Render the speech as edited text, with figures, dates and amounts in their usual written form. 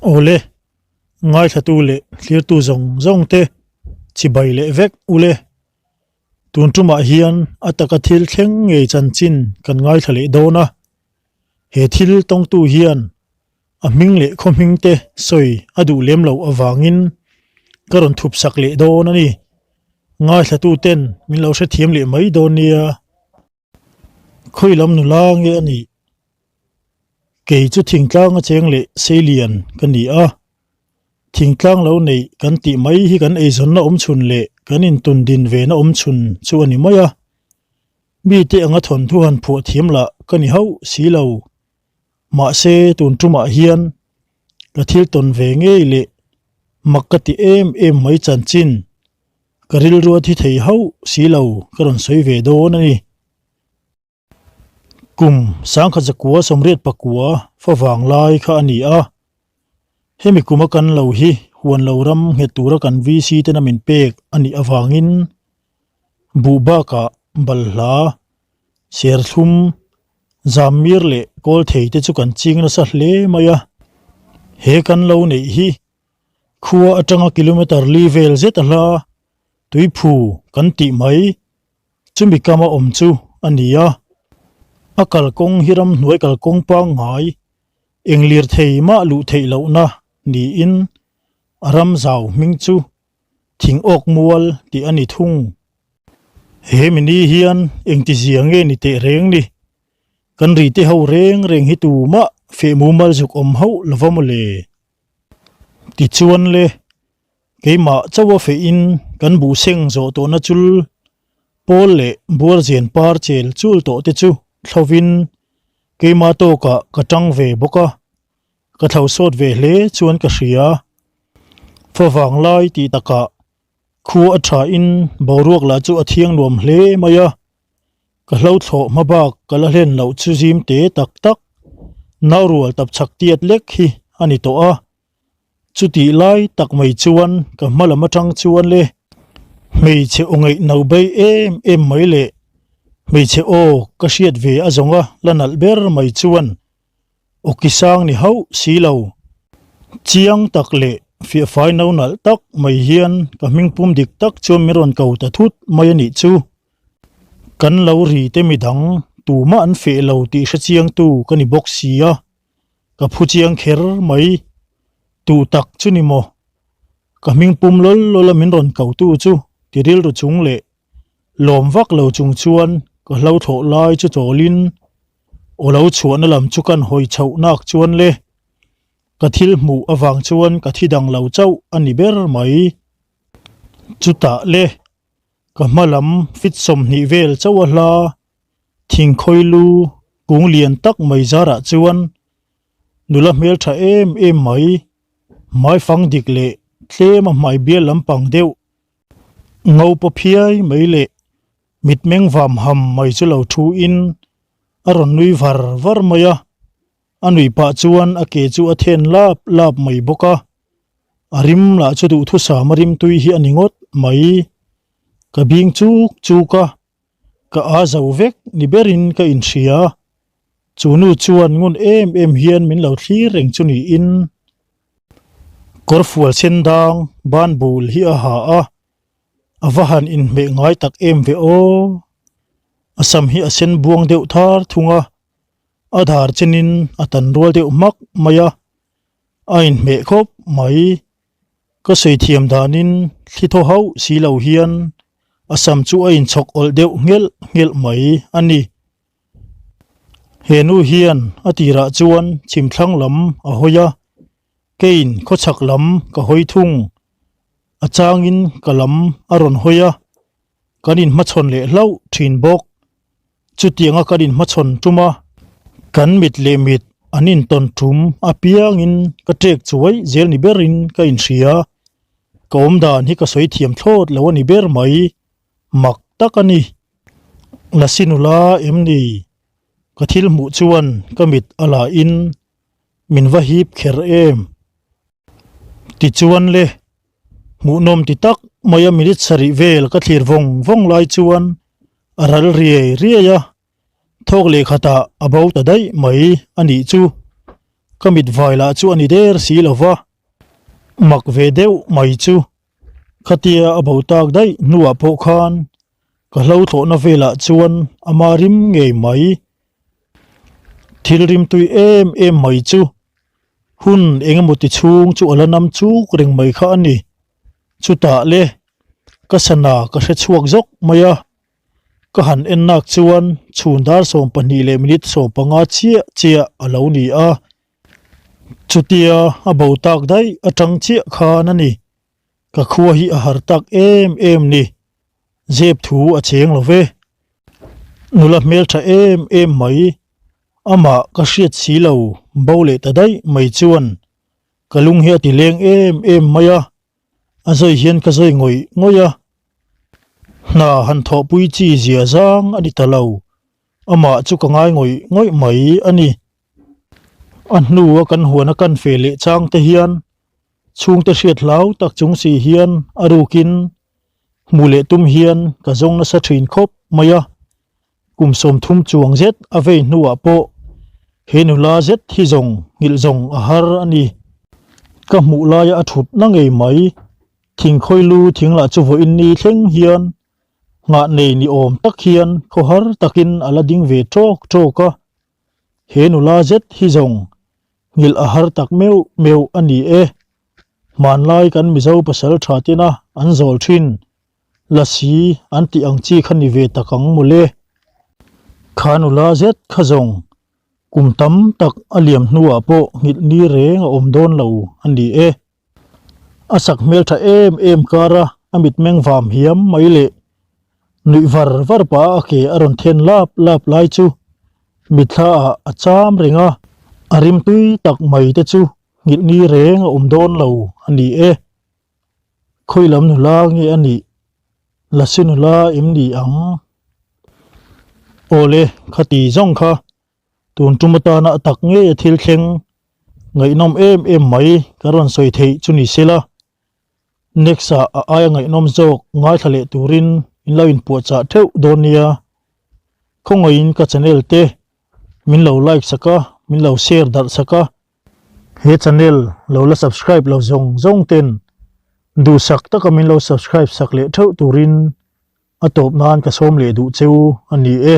Awle, ngaithlatu leh thlirtu zawng zawng te chibai leh vek ule. Tun tumah hian a taka thil thleng ngei chanchin kan ngaithla leh dawn a. He thil tawngtu hian a hming leh khaw hming te sawi a duh lem loh avangin ka rawn thup sak leh dawn a ni. Ngaithlatu ten min lo hrethiam leh mai dawn nia. Khawi lam nula nge a nih? Kei chu thingtlang a cheng leh seilian ka ni a. Thingtlang lo neih kan tih mai hi kan eizawnna awmchhun leh kan intun din vena awmchhun chu a ni mai a. Mite anga thawnthu han phuah thiam lah ka ni hauh si lo. Mahse tun tumah hian ka thil tawn ve ngei leh mak ka ti em em mai chanchin ka rilru a thi thei hauh si lo ka rawn sawi ve dawn a ni. Kum sangkhat zakua sawmriat pakua fa vang lai kha a ni a. Hemi kuma kan lo hi huan lo ram nghet tura kan VC tena min pek a nih avangin buh bakah balhla, serthlum, zammir leh kawlthei te chu kan ching nasa hle mai a. He kan lo neih hi khua atanga kilometre li vel zet a hla tuiphu kan tih mai. Chumi kama awm chu a ni a, a kalkawng hi ramhnuai kalkawng pangngai eng lirthei mah luh theih lohna niin a ram zau hming chu thing awk mual tih a ni thung. He mini hian engtizia nge ni teh reng ni? Kan rite ho reng reng hi tumah feh mumal zuk awm hauh lova mawle. Tichuan le. Keimah chauha feihin kan buh seng zawh tawhna chul pawl leh buar zian par chel chul tawh te chu thlovin keimah tawkah ka tang ve bawk a, ka thlo sawt ve hle chuan ka hria. Favang lai tih takah khua a thain boruak lah chu a thiang nuam hle mai a, ka hlo thlawh hma bak ka la hlen loh chu zim te tak tak naurual tapchhak tiat lek hi a ni tawh a. Chutih lai tak mai chuan ka hma lam atang chuan le hmeichhe aw ngaih no bei em em mai leh hmeichhe aw ka hriat ve a zawnga la nalh ber mai chuan aw ki sang ni hauh si lo. Chiang tak leh fiahfai no nalh tak mai hian ka hmingpum dik tak chuan min rawn ko ta thut mai a nih chu. Kan lo ri te midang tumah an feh lo tih hrechiangtu ka ni bawk si a. Ka phu chiang kher mai. Tuh tak chu ni maw? Ka hming pum lawl lawl a min rawn ko tu chu ti rilru chung leh lawm vak lo chung chuan ka hlo thlawh lai chu chawlin aw lo chhuahna lam chu kan hawi chhoh nak chuan le ka thil hmuh avang chuan ka thi dang lo chauh a ni ber mai. Chutah le ka hma lam fit 20 vel chauh a hla Thingkhawi lu kung lian tak mai zarah chuan nula hmeltha em em mai, hmaifang dik leh tlem a hmai bial lampang deuh, ngo paw phiai mai leh mitmeng vam ham mai chu lo thu in a rawn nui var var mai a, a nuih pah chuan a ke chu a then lap lap mai bawk a, a rim lah chu duhthusam a rimtui hi a ni ngawt mai, ka bing chuk chuk a. Ka a zo vek ni berin ka inhria. Chu nu chuan ngun em em hian min lo thlir reng chu niin kawrfual sen dang ban bul hi a ha a, a va han inhmeh ngai tak em ve aw. A sam hi a sen buang deuh thar thung a, a dar chenin a tan rual deuh hmak mai a, a inhmeh khawp mai. Ka sawi thiam danin thli thaw hauh si lo hian a sam chu a inchhawk awlh deuh nghelh nghelh mai a ni. He nu hian a tirah chuan chhimthlang lam a hawi a, keiin khawchhak lam ka hawi thung. A changin ka lam a rawn hawi a, kan inhmachhawn leh hlauh thin bawk. Chutianga kan inhmachhawn tum a, kan mit leh mit an intawn tum apiangin ka ṭek chuai zel ni berin ka inhria. Ka awm dan hi ka sawi thiam thlawt lo a ni ber mai, mak tak a ni. Lasi nula em ni? Ka thil hmuh chuan ka mit a la in min va hip kher em? Tichuan le, hmuhnawm ti tak mai a minute sarih vel ka thlir vawng vawng lai chuan a ral riai riai a, thawk leh khatah a bo ta daih mai a nih chu. Ka mit vai lah chu a ni der si lo va, mak ve deuh mai chu khatia a bo tak daih hnuah pawh khan ka hlo thlawhna velah chuan ama rim ngei mai. Thil rimtui em em mai chu hun eng emaw ti chhung chu a la nam chuk reng mai kha a ni. Chutah le ka sana ka hre chhuak zawk mai a. Ka han en nak chuan chhun dar 12 leh minute 15 chiah chiah a lo ni a. Chutia a bo tak daih atang chiah khan a ni. Ka khua hi a har tak em em ni. Zep thu a cheng lo ve. Nula hmeltha em em mai. Amah ka hriat si lo bo leh ta daih mai chuan ka lung hi a ti leng em em mai a. A zawi hian ka zawi ngawih ngawih a, hna han thawhpui chi zia zang a ni ta lo, amah chu ka ngai ngawih ngawih mai a ni. A hnua kan huan a kan fe leh chang te hian chhungte hriat hlau tak chung si hian a rukin hmu leh tum hian ka zawng nasa thin khawp mai a. Kum 30 chuang zet a vei hnuah pawh he nula zet hi zawng nghilh zawng a har a ni. Ka hmuh laia a thut na ngei mai. Thingkhawi lu thing lah chu vawiin ni thleng hian nghah nei ni awm tak hian khawhar takin a la ding ve tawk tawk a. He nula zet hi zawng nghilh a har tak meuh meuh a ni e. Hmanlai kan Mizo pasal tha tena an zawl thin. Lasi an tih ang chi kha ni ve tak ang mawle. Kha nula zet kha zawng kum tam tak a liam hnuah pawh nghilh ni reng a awm dawn lo a ni e. A sak hmel tha em em kara a mitmeng vam hiam mai leh nuih var var pah a ke a rawn then lap lap lai chu mitthla ah a cham reng a, a rimtui tak mai te chu nghilh ni reng a awm dawn lo a ni e. Khawi lam nula nge a nih? Lasi nula em ni ang? Awle, khati zawng kha tun tum atana a tak ngei a thil thleng ngaihnawm em em mai ka rawn sawi theih chu ni sela. Next ah a aia ngaihnawm zawk ngaithla leh turin in lo inpuahchah theuh dawn nia. Khawngaihin ka channel te min lo like sak a, min lo share darh sak a. He channel lo la subscribe lo zawng zawng ten duhsak taka min lo subscribe sak leh theuh turin a tawp nan ka sawm leh duh cheu a ni e.